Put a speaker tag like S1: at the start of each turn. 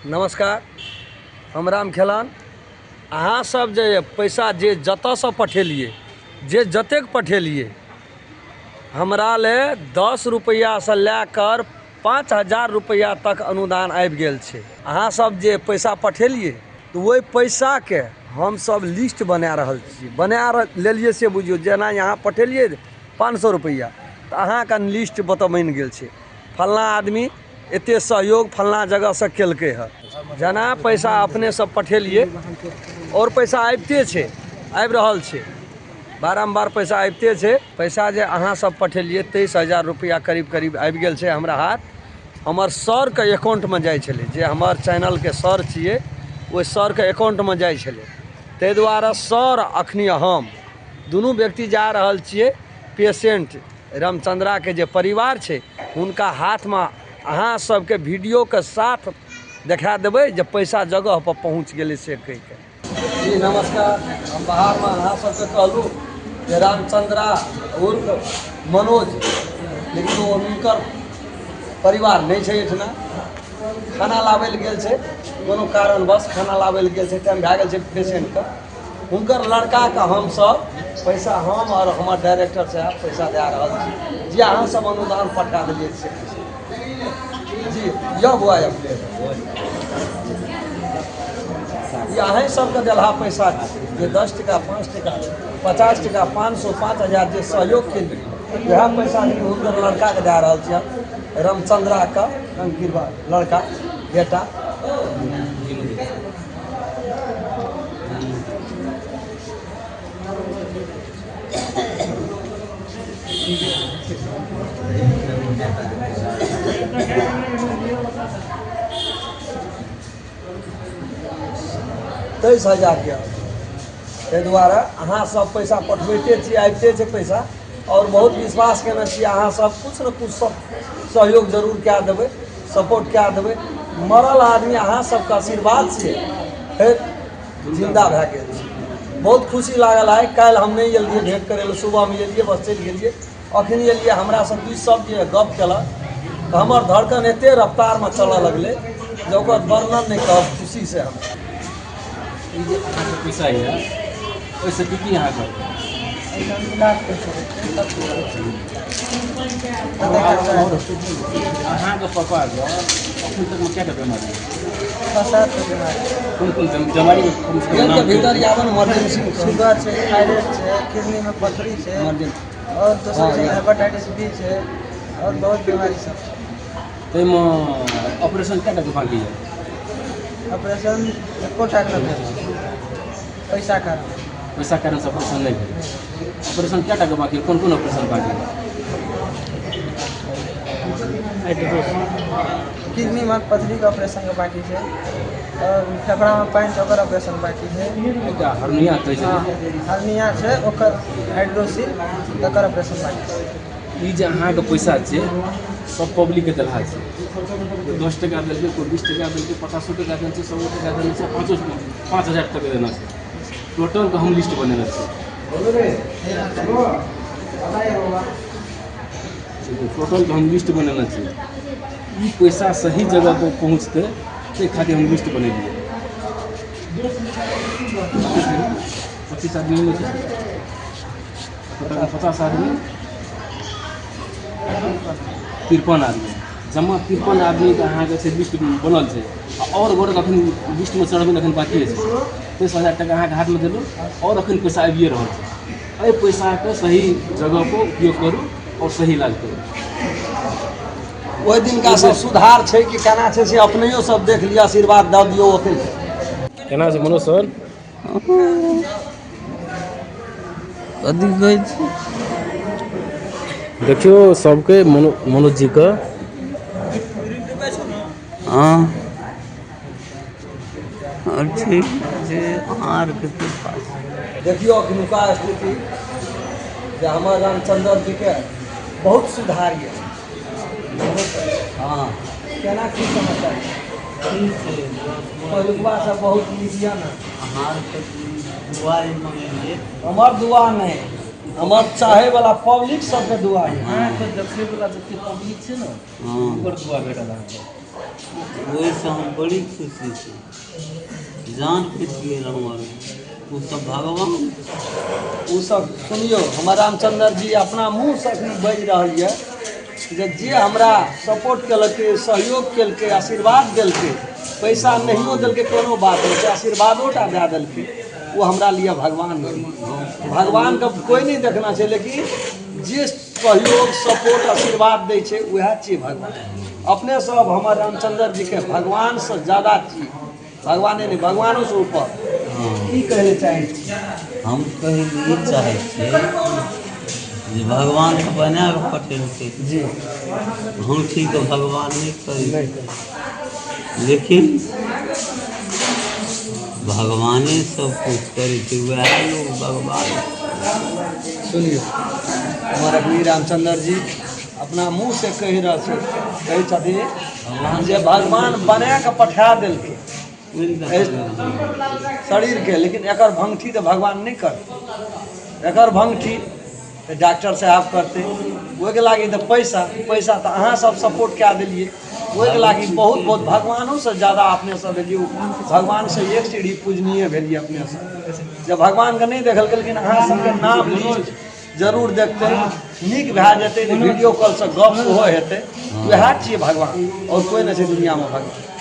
S1: नमस्कार, हम राम खेलान। अहाँ सब जे पैसा जे जतऽसँ पठेलियै, जे जतेक पठेलियै, हमरा ले 10 रुपैआसँ लए कर 5000 रुपैआ तक अनुदान आबि गेल छै। अहाँ सब जे पैसा पठेलियै तऽ ओहि पैसाके हमसब लिस्ट बना रहल छी, बना लेलियै से बुझियौ। जेना यहाँ पठेलियै 500 रुपैआ तऽ अहाँके लिस्ट बतऽ बनि गेल छै, फल्लाँ आदमी एते सहयोग फल्लाँ जगहसँ केलकै हँ। जेना पैसा अपने सब पठेलियै आओर पैसा आबिते छै, आबि रहल छै, बारम्बार पैसा आबिते छै। पैसा जे अहाँ सब पठेलियै 23,000 रुपैआ करीब करीब आबि गेल छै हमरा हाथ। हमर सरके अकाउंटमे जाइ छलै, जे हमर चैनलके सर छियै ओहि सरके अकाउंटमे जाइ छलै। ताहि दुआरे सर अखनी हम दुनू व्यक्ति जा रहल छियै। पेशेंट रामचंद्राके जे परिवार छै हुनका हाथमे अहाँ सबके वीडियोके साथ देखा देबै जे पैसा जगह पर पहुँच गेलै से कहिके। जी नमस्कार, हम बाहरमे अहाँ सबके कहलहुँ जे रामचंद्रा उर्फ मनोज, लेकिन ओ हुनकर परिवार नहि छै एहिठिना, खाना लाबै लए गेल छै, कोनो कारणवश खाना लाबै लए गेल छै, टाइम भए गेल छै पेशेंटके। हुनकर लड़काके हमसब पैसा, हम आओर हमर डायरेक्टर साहब पैसा दए रहल छी, जे अहाँ सब अनुदान पठा देलियै से पैसा। जी यौ बौआ, यौ ई अहीं सबके देलहा पैसा जे 10 टका 5 टका 50 टका 500 5000 जे सहयोग केलियै, वएह पैसा हुनकर लड़काके दए रहल छियै, रामचंद्राके रंगीरबा लड़का बेटा। 23,000 के। ताहि दुआरे अहाँ सब पैसा पठबैते छी, आबिते छै पैसा, आओर बहुत विश्वास केने छी अहाँ सब किछु ने किछु सब सहयोग जरूर कए देबै, सपोर्ट कए देबै। मरल आदमी अहाँ सबके आशीर्वाद छियै, फेर जिन्दा भए गेल छै। बहुत खुशी लागल आइ। काल्हि हम नहि एलियै भेँट करै लए, सुबहमे एलियै बस चलि गेलियै। अखन एलियै, हमरा सब बीच सब जे गप केलक तऽ हमर धड़कन एते रफ्तारमे चलऽ लगलै जे ओकर वर्णन नहि कहब खुशीसँ हम।
S2: ई जे अहाँके पैसा यऽ ओहिसँ की की अहाँ करबै? अहाँके पापाके अखन तकमे कएटा बेमारी यऽ?
S3: 6-7 बीमारी।
S2: कोन कोन बेमारीके कमसँ कम नाम
S1: भीतर
S2: कहियौ।
S1: आबऽ ने, इमरजेंसी
S3: शुगर छै, थायराइड छै, किडनीमे पथरी छै, आओर दोसर छै हेपेटाइटिस बी छै, आओर बहुत बीमारी सब छै।
S2: ताहिमे ऑपरेशन कएटा के बाँकी यऽ?
S3: ऑपरेशन एकोटा नहि भेल छै, पैसा कारण।
S2: पैसा कारण से ऑपरेशन नहि भेल। ऑपरेशन कएटा के बाँकी यऽ? कोन कोन ऑपरेशन बाँकी यऽ?
S3: किडनीमे पथरीके ऑपरेशनके बाँकी छै, आओर फेफड़ामे पानि छै ओकर ऑपरेशन बाँकी छै।
S2: एकटा हर्निया कहै छै।
S3: हर्निया छै ओकर हाइड्रोसिल तकर ऑपरेशन बाँकी छै।
S2: ई जे अहाँके पैसा छै सब पब्लिकके देलहा छै। कोइ 10 टका देलकै, कोइ 20 टका देलकै, 50 टका देने छै, 100 टका देने छै, 5000 तक देने छै। टोटलके हम लिस्ट बनेने छी। टोटलके हम लिस्ट बनेने छी। ई पैसा सही जगह पर पहुँचतै ताहि खातिर हम लिस्ट बनेलियै। 25 आदमी छै, 50 आदमी, 53 आदमी, जमा 53 आदमीके अहाँके छै लिस्ट बनल छै। आओर गोटेके अखन लिस्टमे चढ़बै अखन बाँकिए छै। 23,000 टका अहाँके हाथमे देलहुँ, आओर अखन पैसा आबिए रहल छै। एहि पैसाके सही जगहपर उपयोग करू आओर सही इलाज करू।
S1: ओहि दिनका सब सुधार छै कि केना छै से अपनहियो सब देख लिअ, आशीर्वाद दऽ दियौ ओतै।
S2: केना छै मनोज सर?
S4: कथी कहै छी?
S2: देखियौ सबके मनोज जीके।
S4: हँ ठीक छै, अहाँ आरके कृपा।
S1: देखियौ अखनुका स्थिति जे हमर रामचंद्र जीके बहुत सुधार यऽ। हँ, केना की समाचार? पहिलुकबा सब बहुत नीक यऽ ने।
S4: अहाँ आरके दुआ मंगेलियै।
S1: हमर दुआ नहि, हमर चाहे वाला पब्लिक सबके दुआ यऽ।
S2: अहाँके देखै वला जते पब्लिक छै ने ओकर दुआ भेटल अहाँके।
S4: ओहिसँ हम बड़ी खुशी छी। जान बचि गेल हमर। ओ तऽ भगवान।
S1: ओसभ सुनियौ, हमर रामचन्द्र जी अपना मुँहसँ एखन बाजि रहल यऽ जे जे हमरा सपोर्ट केलकै, सहयोग केलकै, आशीर्वाद देलकै, पैसा नहियो देलकै कोनो बात नहि छै, आशीर्वादो टा दए देलकै, ओ हमरा लिए भगवान भेल। भगवानके कोइ नहि देखना छै, लेकिन जे सहयोग सपोर्ट आशीर्वाद दै छै उएह छियै भगवान। अपने सब हमर रामचन्द्र जीके भगवानसँ ज्यादा छी, भगवाने नहि, भगवानोसँ ऊपर। की कहै लए चाहै छी?
S4: हम कहै लए ई चाहै छियै जे भगवान तऽ बना कऽ पठेलकै
S1: जी।
S4: हम ठीक भगवान नहि करै, लेकिन भगवाने सब किछु करै छै, उएह लोक भगवान।
S1: सुनियौ, हमर अखनी रामचन्द्र जी अपना मुँहसँ कहि रहल छै, कहै छथिन जे भगवान बना कऽ पठा देलकै शरीरके, लेकिन एकर भङ्गठी तऽ भगवान नहि करतै। एकर भङ्गठी तऽ डॉक्टर साहब करतै। ओहिके लागि तऽ पैसा, पैसा तऽ अहाँ सब सपोर्ट कए देलियै, ओहिके लागि बहुत बहुत भगवानोसँ ज्यादा अपने सब भेलियै। भगवानसँ एक सीढ़ी पूजनीय भेलियै अपने सब। जब भगवानके नहि देखलकै, लेकिन अहाँ सबके नाम लिस्ट जरूर देखतै, नीक भए जेतै तऽ वीडियो कॉलसँ गप सेहो हेतै। वएह छियै भगवान, आओर कोइ नहि छै दुनिआँमे भगवान।